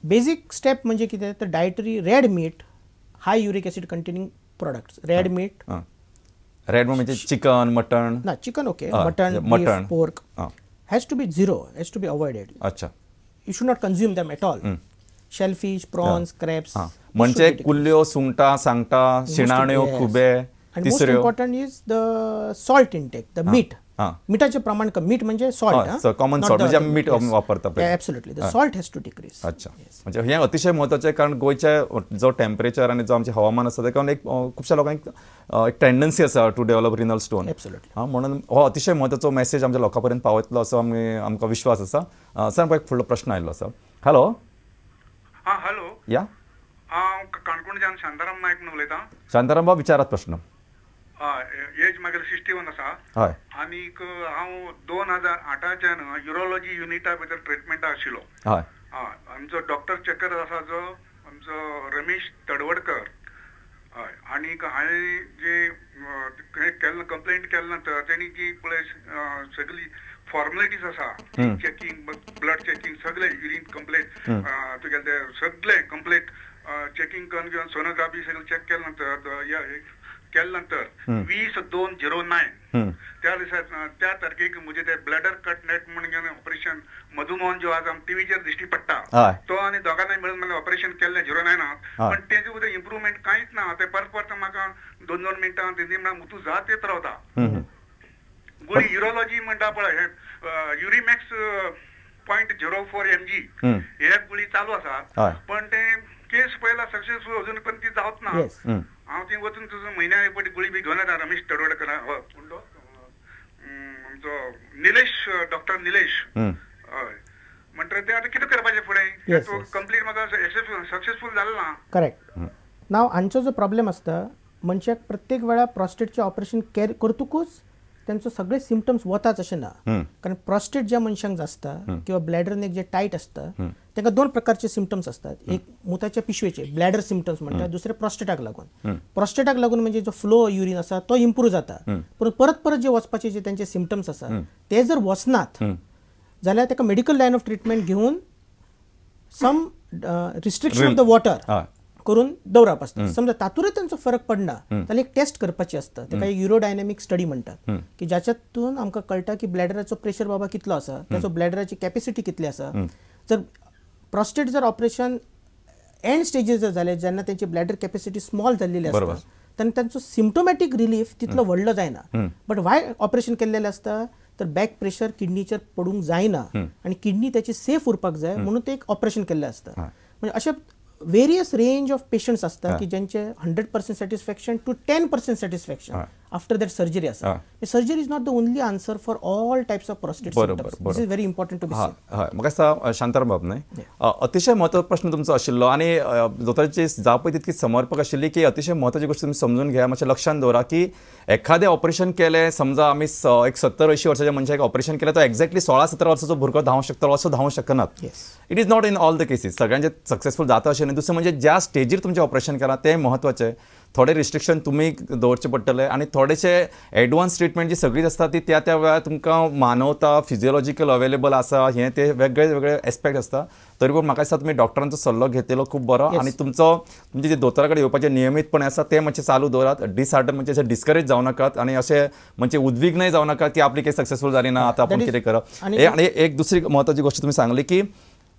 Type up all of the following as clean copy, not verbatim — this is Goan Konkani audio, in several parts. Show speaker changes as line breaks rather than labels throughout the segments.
बेसिक स्टेप म्हणजे कितें तर dietary red meat, high uric acid containing products, red meat.
Red meat म्हणजे चिकन, मटन?
ना, chicken okay, mutton, beef, pork has to be zero, has to be avoided.
अच्छा,
you should not consume them at all. Shellfish, prawns, crabs.
म्हणजे कुल्ल्यो, सुंगटां, सांगटां, शिणाण्यो, खुबे, तिसऱ्यो.
Most important is the salt intake, the मीठ. मिठाचें प्रमाण कमी, मीठ म्हणजे सॉल्ट,
कॉमन सॉल्ट म्हणजे आमी मीठ वापरता.
Absolutely, the salt has to decrease.
अच्छा, म्हणजे हें अतिशय म्हत्वाचें, कारण गोंयचें जो टेम्परेचर आनी जो आमचें हवामान आसा ताका लागून एक खुबश्या लोकांक एक टेंडन्सी आसा to develop renal stone.
Absolutely.
हां, म्हणून हो अतिशय म्हत्वाचो मॅसेज आमच्या लोकां पर्यंत पावयतलो असो आमी आमकां विश्वास आसा. सर, आमकां एक फुडलो प्रश्न आयिल्लो आसा. हॅलो.
हां, हॅलो.
या,
हांव काणकोणच्यान शांताराम नायक म्हणून उलयतां.
शांताराम बाब, विचारात प्रश्न.
हय, एज म्हागेली 61 आसा.
हय.
आनीक हांव 2008च्यान युरोलॉजी युनिटा भितर ट्रिटमेंटा आशिल्लो.
हय.
हय, आमचो डॉक्टर चेकर आसा जो आमचो रमेश तडवडकर. हय, आनीक हांवें जे केल्लें कंप्लेंट केले नंतर तेणी जी पळय सगळी फॉर्मेलिटीज आसा, चॅकिंग, ब्लड चॅकिंग, सगळे युरीन कंप्लेट तुगेले ते सगळे कंप्लेट चॅकिंग करून घेवन सोनोग्राफी सगळें चॅक केले नंतर केले नंतर 20/2/09 त्या दिसा त्या तारखेक म्हजे ते ब्लॅडर कट नेट म्हणून घेवन ऑपरेशन मधुमोहन जो आज आमकां टिवीचेर दिश्टी पडटा तो आनी दोगांनी मेळून म्हाका ऑपरेशन केल्लें 09 पण तेजे उदक इम्प्रुवमेंट कांयच ना. ते परत परत म्हाका 2-2 मिनटां 3-3 मिनटां मुतू जात येत रावता. गुळी युरोलॉजी म्हणटा पळय, हे युरिमॅक्स 0.04 mg हे गुळी चालू आसा, पण ते केस पळयला सक्सेसफूल अजून पण ती जावच ना. हांव थंय वचून तुजो म्हयन्या एक फावटी गुळी बी घेवन येता. रमेश तडवडकर, हय, कोण तो आमचो निलेश, डॉक्टर निलेश. हय, म्हणटकीर तें आतां कितें करपाचें फुडें? कंप्लीट म्हाका सक्सेसफूल जालें ना.
करेक्ट. नाव हांचो जो प्रॉब्लेम आसता, मनशाक प्रत्येक वेळा प्रॉस्टेटचें ऑपरेशन करतकूच तेंचो सगळे सिमटम्स वताच अशें ना. कारण प्रॉस्टेट ज्या मनशांक आसता किंवा ब्लॅडर नेक जे टायट आसता तांकां दोन प्रकारचे सिमटम्स असतात. एक मुताच्या पिशवेचे ब्लॅडर सिमटम्स म्हणटात, दुसरे प्रॉस्टेटाक लागून. प्रॉस्टेटाक लागून म्हणजे जो फ्लो युरीन आसा तो इम्प्रूव जाता, पूण परत परत जे वचपाचे जे तेंचे सिमटम्स आसा ते जर वचनात जाल्यार ताका मेडिकल लायन ऑफ ट्रिटमेंट घेवन some restriction of the water करून दवरप आसता. समजा तातूंतय तांचो फरक पडना जाल्यार एक टेस्ट करपाची आसता, ताका युरोडायनॅमिक स्टडी म्हणटात, की ज्याच्यातून आमकां कळटा की ब्लॅडराचो प्रेशर बाबा कितलो आसा, ताचो ब्लॅडराची कॅपेसिटी कितली आसा. जर प्रॉस्टेट जर ऑपरेशन एंड स्टेजीस जर जालें, जेन्ना तेंची ब्लॅडर कॅपेसिटी स्मॉल जाल्लेली आसता तेन्ना तांचो सिमटोमॅटीक रिलीफ तितलो व्हडलो जायना. बट वाय ऑपरेशन केल्लेलें आसता तर बॅक प्रेशर किडनीचेर पडूंक जायना आनी किडनी त्याची सेफ उरपाक जाय म्हणून ते एक ऑपरेशन केल्लें आसता. म्हणजे अशें वेरियस रेंज ऑफ पेशंट्स आसता की ज्यांचे 100% satisfaction to 10% satisfaction after that surgery आसा. Surgery is not the only answer for all types of prostate symptoms. This is very important to be seen.
हय, म्हाका दिसता शांताराम बाब न्हय, अतिशय म्हत्वाचो प्रश्न तुमचो आशिल्लो आनी दोतोराची जापय तितकी समर्पक आशिल्ली की अतिशय म्हत्वाची गोश्ट तुमी समजून घेया, मातशें लक्षांत दवरा की एखादें ऑपरेशन केलें, समजा आमी एक 70-80 वर्साच्या मनशाक ऑपरेशन केलें, तो एक्झॅक्टली 16-17 वर्साचो भुरगो धांवंक शकतलो असो धांवंक शकनात. It is not in all the cases सगळ्यांचे सक्सेसफूल जाता अशें न्हय. दुसरें म्हणजे ज्या स्टेजीर तुमचें ऑपरेशन केलां तें म्हत्वाचें, थोडे रिस्ट्रिक्शन तुमी दवरचे पडटले आनी थोडेशे एडवान्स ट्रिटमेंट जी सगळीच आसता ती त्या त्या वेळार तुमकां मानवता, फिजियोलॉजिकल अवेलेबल आसा, हें ते वेगळे वेगळे एस्पेक्ट आसता. तरी पूण म्हाका दिसता तुमी डॉक्टरांचो सल्लो घेतलेलो खूब बरो आनी तुमचो तुमचे जे दोतोरा कडेन येवपाचें नियमीतपणे आसा तें मातशें चालू दवरात. डिसहार्टन म्हणजे अशें डिस्करेज जावं नाकात आनी अशें म्हणजे उद्विग्नय जावं नाकात की आपली केस सक्सेसफूल जाली ना आतां आपूण कितें करप. आनी एक दुसरी म्हत्वाची गोश्ट तुमी सांगली की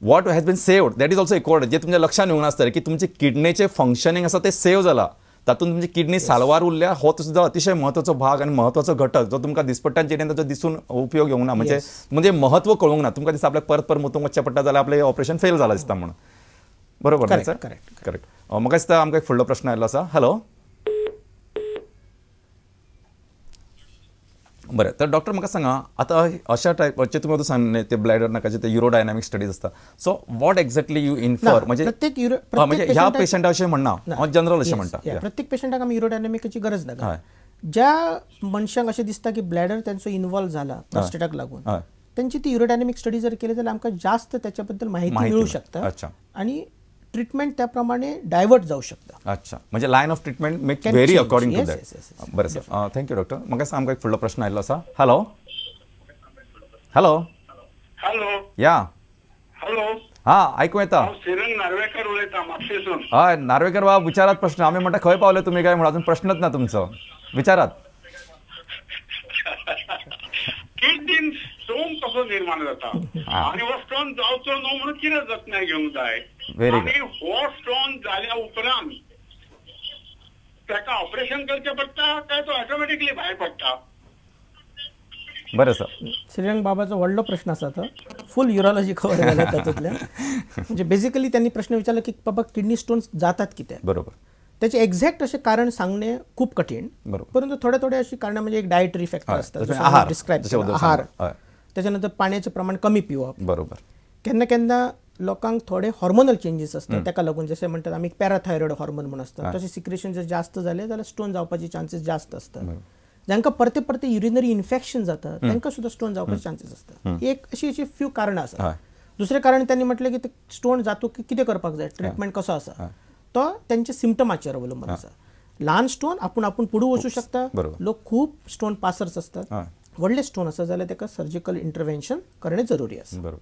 what has been saved that is also equal, जे तुमच्या लक्षांत येवंक नासतलें की तुमचे किडनीचें फंक्शनींग आसा तें सेव जाला, तातूंत तुमची किडनी साल्वार उरल्या, हो सुद्दां अतिशय म्हत्वाचो भाग आनी म्हत्वाचो घटक जो तुमकां दिसपट्ट्यान जिणेंत ताचो दिसून उपयोग येवंक ना, म्हणजे म्हणजे महत्व कळूंक ना. तुमकां दिसता आपल्याक परत परत मुतूंक वचचें पडटा जाल्यार आपलें ऑपरेशन फेल जालां दिसता म्हणून. बरोबर न्हय सर?
Correct
correct. म्हाका दिसता आमकां एक फुडलो प्रश्न आयिल्लो आसा. हॅलो. बरें, तर डॉक्टर म्हाका सांगा आतां अशा टायपाचे तुमी आतां सांगलें ते ब्लॅडर नाकाचे ते युरोडायनामीक स्टडीज आसता, so what exactly you infer? म्हणजे
प्रत्येक
म्हणजे ह्या पेशंटा अशें म्हणना, हांव जनरल अशें म्हणटा,
प्रत्येक पेशंटाक आमी युरोडायनामिकाची गरज ना. ज्या मनशांक अशें दिसता की ब्लॅडर तेंचो इन्वॉल्व जाला प्रॉस्टेटाक लागून, तेंची ती युरोडायनामीक स्टडी जर केली जाल्यार आमकां जास्त त्याच्या बद्दल माहिती मेळूं शकता आनी ट्रिटमेंट त्या प्रमाणे डायवर्ट जाऊ शकता.
अच्छा, म्हणजे line of treatment make very according to that. बरें सर, thank you doctor. म्हाका सांग आमकां एक फुडलो प्रश्न आयिल्लो आसा. हॅलो. हॅलो.
हॅलो.
या.
हॅलो.
हा आयकूं येता.
हांव श्रीरंग नार्वेकर उलयतां म्हापशेसून.
हय नार्वेकर बाब विचारात प्रश्न. आमी म्हणटा खंय पावले तुमी काय म्हणून, अजून प्रश्नच ना तुमचो, विचारात.
किडनीन स्टोन कसो निर्माण जाता आनी हो स्टोन जावचो न्हू म्हणून कितें जतनाय घेवंक जाय, आनी हो स्टोन जाल्या उपरांत ताका ऑपरेशन करचें पडटा काय तो ऑटोमॅटिकली भायर पडटा?
बरें सर,
श्रीरंग बाबाचो व्हडलो प्रश्न आसा तो, फूल युरोलॉजी खबर जाल्या तातूंतल्यान. म्हणजे बेसिकली त्यांनी प्रश्न विचारला की बाबा किडनी स्टोन्स जातात कित्याक.
बरोबर. त्याचे
एक्झॅक्ट असे कारण सांगणे खूप कठीण, परंतु थोडे थोडे अशी कारणां म्हणजे एक डायटरी फॅक्टर असतात, डिस्क्रायब आहार, त्याच्यानंतर पाण्याचे प्रमाण कमी पिवप.
बरोबर.
केन्ना केन्ना लोकांक थोडे हॉर्मोनल चेंजीस असतात, ताका लागून जशें म्हणटात आमी पॅराथायरॉइड हॉर्मोन म्हूण आसता, तशें सिक्रेशन जर जास्त जालें जाल्यार स्टोन जावपाचे चान्सीस जास्त असतात. जांकां परते परते युरिनरी इन्फेक्शन जाता तांकां सुद्दां स्टोन जावपाचे चान्सीस असतात. एक अशी अशी फ्यू कारणां आसात. दुसरें कारण त्यांनी म्हटलें की स्टोन जातो की कितें करपाक जाय, ट्रिटमेंट कसो आसा, तो त्यांच्या सिमटमाचेर अवलंबून आसा. ल्हान स्टोन आपूण आपूण पुडू वचूं शकता, लोक खूब स्टोन पासर्स असतात. व्हडले स्टोन आसा जाल्यार ताका सर्जिकल इंटरवेन्शन करणे जरुरी आसा.
बरोबर.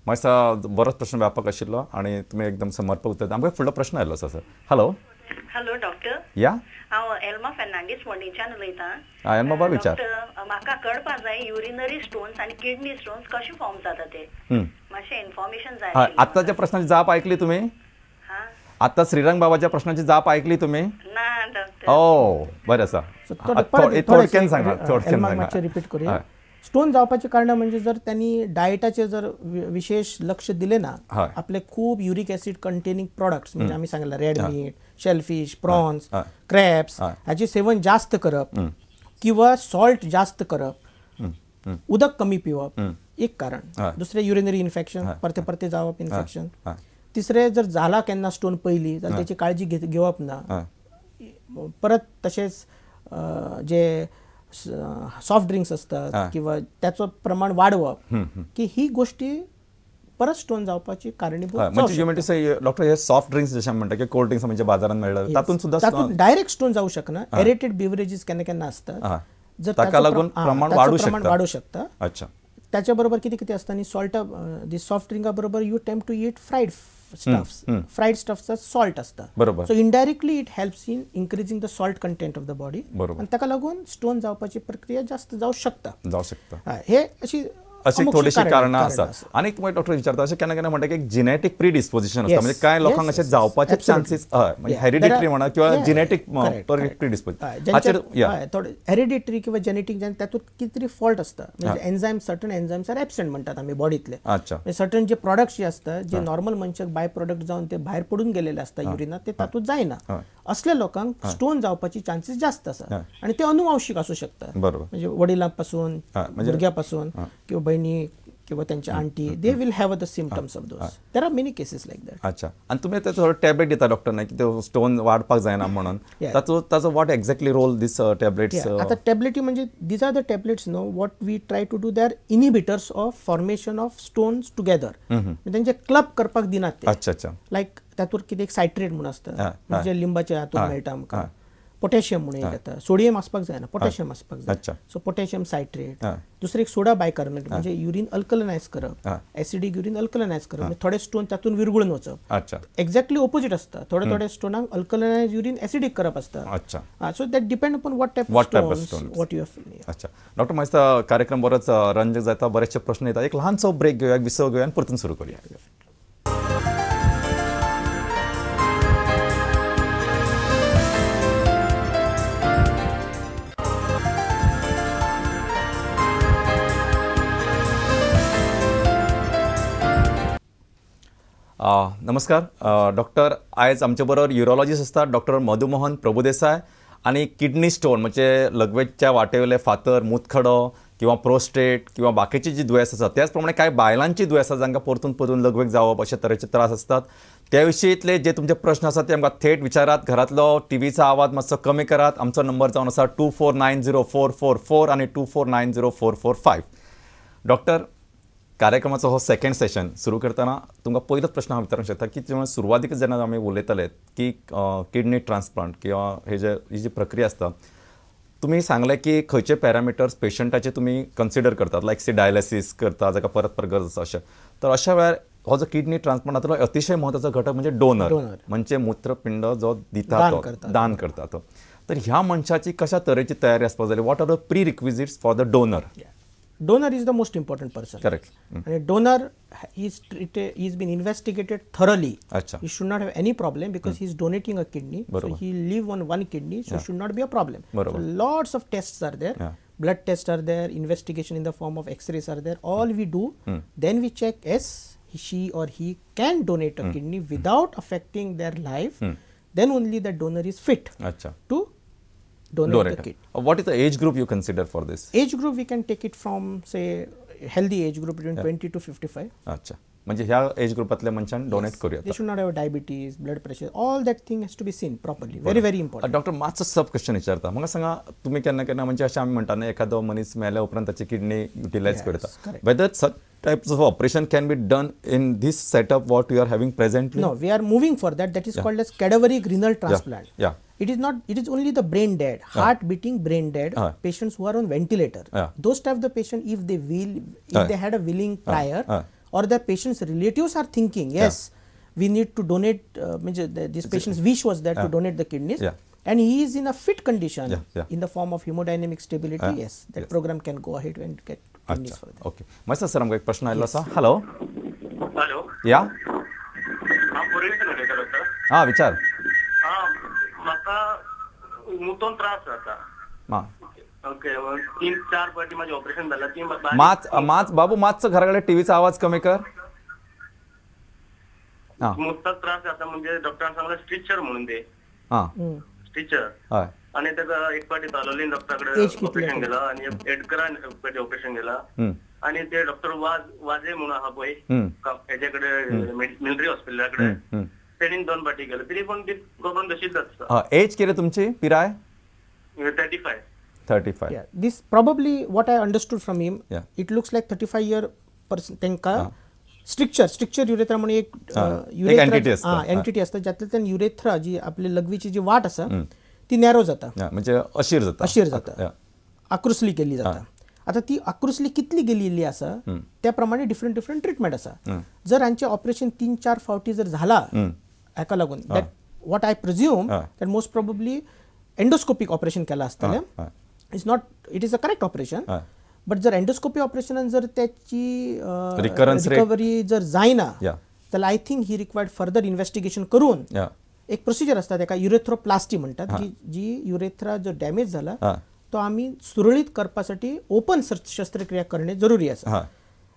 मातसो बरोच प्रश्न व्यापक आशिल्लो आनी तुमी एकदम समर्पक उत्तर. आमकां फुडलो प्रश्न आयलो आसा सर. हॅलो.
Hello doctor.
या,
हांव एल्मा फेर्नांडीस फोंडेच्यान उलयतां.
एल्मा बाब विचार.
डॉक्टर म्हाका कळपा जाय युरिनरी स्टोन्स आनी किडनी स्टोन्स कशे फॉर्म जाता ते, मातशें इन्फॉर्मेशन जाय.
आत्ताच्या प्रश्नाची जाप ऐकली तुम्ही? आत्ता श्रीरंग बाबाच्या प्रश्नाची जाप ऐकली तुम्ही?
ना डॉक्टर.
ओ बरें आसा, थोडक्यान सांगा. थोडक्यान
मातशें रिपीट करूया. स्टोन जावपाचे कारण म्हणजे जर त्यांनी डायटाचेर जर विशेष लक्ष दिले ना, आपले खूब युरिक ऍसिड कंटेनिंग प्रोडक्ट्स म्हणजे आमी सांगला red meat, shellfish, prawns, crabs हाचे सेवन जास्त करप किंवा सॉल्ट जास्त करप, उदक कमी पिवप एक कारण. दुसरें युरिनरी इन्फेक्शन, परते परते जावप इन्फेक्शन. तिसरें जर जाला केन्ना स्टोन पयली जाल्यार तेची काळजी घेवप ना. परत तशेंच जे सॉफ्ट ड्रिंक्स असतात किंवा त्याचो प्रमाण वाडवप की ही गोष्टी परत स्टोन जावपाची कारणीभूत.
म्हणजे डॉक्टर हे सॉफ्ट ड्रिंक्स जशें म्हणटा की कोल्ड ड्रिंक्स म्हणजे बाजारात मेळटा तातूंत सुद्दां
तातूंत डायरेक्ट स्टोन जाऊ शकना. एरेटेड बिवरेजीस केन्ना केन्ना असतात, जर
ताका लागून प्रमाण वाडू शकता. अच्छा.
त्याच्या बरोबर किती किती असता आणि सॉल्ट दी सॉफ्ट ड्रिंका बरोबर you tend to eat fried stuffs, fried स्टफ्सचा salt असता.
बरोबर.
So indirectly it helps in increasing the salt content of the body. आणि ताका लागून स्टोन जावपाची प्रक्रिया जास्त जाऊ शकता.
जाऊ शकता.
हे अशी
अशी थोडीशी कारणां आसात. आनी एक डॉक्टर विचारता अशें केन्ना केन्ना म्हणटा की जिनेटीक प्रिडिस्पोजिशन आसता, म्हणजे कांय लोकांक अशें जावपाचे चान्सीस, म्हणजे हेरिडिटरी म्हणा किंवा जिनेटीक प्रिडिस्पोजिशन.
थोडे हेरिडिटरी किंवा जेनेटीक तातूंत कितें तरी फॉल्ट आसता, म्हणजे एन्झायम, सर्टन एन्झायम्स are absent म्हणटात आमी बॉडींतले.
अच्छा.
सर्टन जे प्रोडक्ट्स जे आसता जे नॉर्मल मनशाक बाय प्रोडक्ट जावन ते भायर पडून गेलेले आसता युरिनात, ते तातूंत जायना. असल्या लोकांक स्टोन जावपाची चान्सीस जास्त आसा आणि ते अनुवांशिक असू शकता. म्हणजे वडिलां पासून, भुरग्या पासून किंवा बहिणी किंवा त्यांच्या aunty, they will have the symptoms of those. There are many cases like that.
अच्छा. आणि तुम्ही ते थोडं टॅबलेट दिता डॉक्टर नाही की ते स्टोन वाडपाक जायना म्हणून, ताचो ताचो what exactly role this tablets?
आता टॅबलेटी म्हणजे these are the tablets no, what we try to do, they are inhibitors of formation of stones together. त्यांचे क्लब करपाक दिनात ते.
अच्छा अच्छा.
लायक तातूंत कितें एक सायट्रेट म्हणून आसता, म्हणजे लिंबाच्या हातूंत मेळटा आमकां, पोटॅशियम म्हणून एक येता, सोडियम आसपाक जायना, पोटॅशियम आसपाक जाय, सो पोटॅशियम सायट्रेट. दुसरें एक सोडा बायकार्बोनेट, म्हणजे युरिन अल्कलनायज करप, एसिडीक युरिन अल्कलनायज करप, म्हणजे थोडे स्टोन तातूंत विरगळून वचप. एक्झॅक्टली ओपोजीट आसता, थोडे थोडे स्टोनांक अल्कलनायज युरिन एसिडीक करप आसता. So that depend upon what type of stones, what you have.
अच्छा डॉक्टर, मातसो कार्यक्रम बरोच रंजक जाता, बरेचशे प्रश्न येता, एक ल्हानसो ब्रेक घेवया, विसव घेवया आनी परतून सुरू करूया. नमस्कार डॉक्टर, आयज आमचे बरोबर युरोलॉजिस्ट आसतात डॉक्टर मधुमोहन प्रभुदेसाय आनी किडनी स्टोन म्हणजे लघवेच्या वाटेवयले फातर, मुतखडो किंवा प्रोस्टेट किंवा बाकीची जी दुयेंस आसात, त्याच प्रमाणे कांय बायलांची दुयेंसां जांकां परतून परतून लघवेक जावप अशे तरेचे त्रास आसतात, त्या विशींतले जे तुमचे प्रश्न आसात ते आमकां थेट विचारात. घरांतलो टीव्हीचो आवाज मातसो कमी करात. आमचो नंबर जावन आसा 2490444 आनी 2490445. डॉक्टर, कार्यक्रमाचो हो सेकंड सेशन सुरू करतना तुमकां पयलोच प्रश्न हांव विचारूंक शकता की जेन्ना सुरवातीक जेन्ना आमी उलयताले की किडनी ट्रान्सप्लांट किंवा हे जे ही जी प्रक्रिया आसता, तुमी सांगलें की खंयचे पॅरामिटर्स पेशंटाचे तुमी कन्सिडर करतात, लायक सी डायलिसीस करता जाका परत परत गरज आसा अशें, तर अशा वेळार हो जो किडनी ट्रान्सप्लांट जातलो अतिशय म्हत्वाचो घटक म्हणजे डोनर, म्हणजे मूत्रपिंड जो दिता तो दान करता तो. तर ह्या मनशाची कशा तरेची तयारी आसपाक जाय? What are the prerequisites for the donor?
Donor is the most important person.
Correct.
आणि donor is treated, is been investigated thoroughly.
अच्छा.
He should not have any problem because he is donating a kidney. So he live on one kidney, so should not be a problem.
बरोबर.
Lots of tests are there. Blood tests are there, investigation in the form of X-rays are there. All we do, then we check yes, she or he can donate a kidney without affecting their life. Then only the donor is fit to donate the kidney.
What is the age group you consider for this?
Age group we can take it from say healthy age group between 20 to 55.
अच्छा, म्हणजे ह्या एज ग्रुपातल्या मनशान डोनेट करूया.
They should not have diabetes, blood pressure, all that thing has to be seen properly. Very very important.
Doctor मातसो सब क्वेश्चन विचारता. म्हाका सांगा, तुमी केन्ना केन्ना म्हणजे अशें आमी म्हणटा न्ही, एखादो मनीस मेल्या उपरांत ताची किडनी युटिलायज करता, whether such types of operation can be done in this setup what we are having presently?
No, we are moving for that. That is called as cadaveric renal transplant.
Yeah.
It is not, it is only the brain dead, heart beating brain dead patients who are on ventilator. Those type of the patient, if they will, if they had a willing prior, or their patient's relatives are thinking, yes, we need to donate, this patient's wish was that to donate the kidneys. And he is in a fit condition in the form of hemodynamic stability. Yes, that program can go ahead and get kidneys for that.
Okay. मातसो सर आमकां एक प्रश्न आयिल्लो आसा. हॅलो.
हॅलो.
या.
हांव बोरयेच्यान उलयतां डॉक्टर.
हां, विचार.
हां, म्हाका मुतोन त्रास जाता.
हां.
ओके, 3-4 फावटी म्हाजें ऑपरेशन जालां. ती
मात बाबू मातसो घरा कडेन टीव्हीचो आवाज कमी कर.
मुताक त्रास जाता म्हणजे डॉक्टरान सांगला स्ट्रिचर म्हणून ते.
हां,
स्ट्रिचर.
हय.
आणि ताका एक फावटी तालोली डॉक्टरा कडेन ऑपरेशन केला आणि एडकरान एक फावटी ऑपरेशन केला आणि ते डॉक्टर वाजे म्हणून आहा पळय हेजे कडेन मिलिटरी हॉस्पिटला कडेन, तेणीन 2 फावटी केलं तरी पण ती प्रॉब्लेम तशीच आसता.
एज कितें तुमची पिराय?
35.
35.
Yeah, this probably what I understood from him, it looks like 35 year person तेंका स्ट्रिक्चर युरेथ्रा म्हणून एक एंटिटी आसता, ज्यातल्यान युरेथ्रा जी आपली लघवीची जी वाट आसा ती नॅरो जाता,
म्हणजे अशीर जाता,
अशीर जाता, आकृसली केल्ली जाता. आता ती आकृसली कितली गेलेली आसा त्या प्रमाणे डिफरंट डिफरंट ट्रिटमेंट आसा. जर हांचे ऑपरेशन 3-4 फावटी जर झाला हाका लागून, that what I presume that most probably endoscopic operation केला आसतलें. It's not, it is a correct operation, but जर एंडोस्कोपी ऑपरेशनान जर त्याची रिकव्हरी जर जायना जाल्यार I think he required further investigation करून एक प्रोसिजर आसता ताका युरेथ्रोप्लास्टी म्हणटात, की जी युरेथ्रा जो डॅमेज जाला तो आमी सुरळीत करपासाठी ओपन शस्त्रक्रिया करणे जरुरी आसा.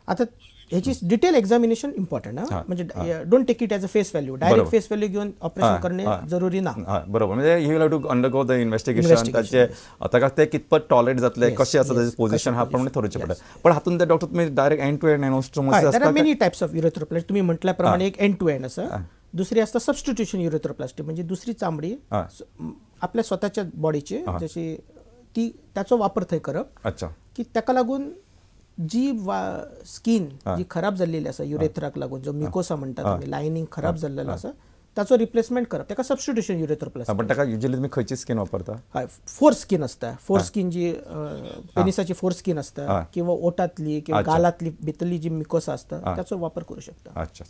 आता हेची डिटेल एक्झामिनेशन इम्पॉर्टंट, म्हणजे don't take it as a face value, direct face value घेऊन ऑपरेशन करणे जरुरी ना.
बरोबर, म्हणजे you will have to undergo the investigation, ताचे ताका ते कितपत टॉलरेट जातले, कशें आसा ताचें पोझिशन हा प्रमाणे थरोवचें पडटा. पण हातून ते डॉक्टर तुमी डायरेक्ट एंड टू एंड एनोस्टोमोसिस आसता.
There are many types of urethroplasty. तुमी म्हटल्या प्रमाणे एक एंड टू एंड आसा, दुसरी आसता सबस्टिट्यूशन युरेथ्रोप्लास्टी, म्हणजे दुसरी चामडी आपल्या स्वतःच्या बॉडीची जशी ती ताचो वापर थंय करप.
अच्छा,
की ताका लागून जी स्किन जी खराब जाल्लेली आसा युरेथ्राक लागून, जो म्युकोसा म्हणटात आमी, लायनिंग खराब जाल्लेलो आसा ताचो रिप्लेसमेंट करप, ताका सबस्टिट्यूशन युरेथ्रोप्लास्टी.
पण ताका युजली तुमी खंयची स्किन वापरता?
हय, फोर स्किन आसता. फोर स्किन जी पेनिसाची फोर स्किन आसता किंवा ओटांतली किंवा गालांतली भितरली जी म्युकोसा आसता ताचो वापर करूं शकता.
अच्छा.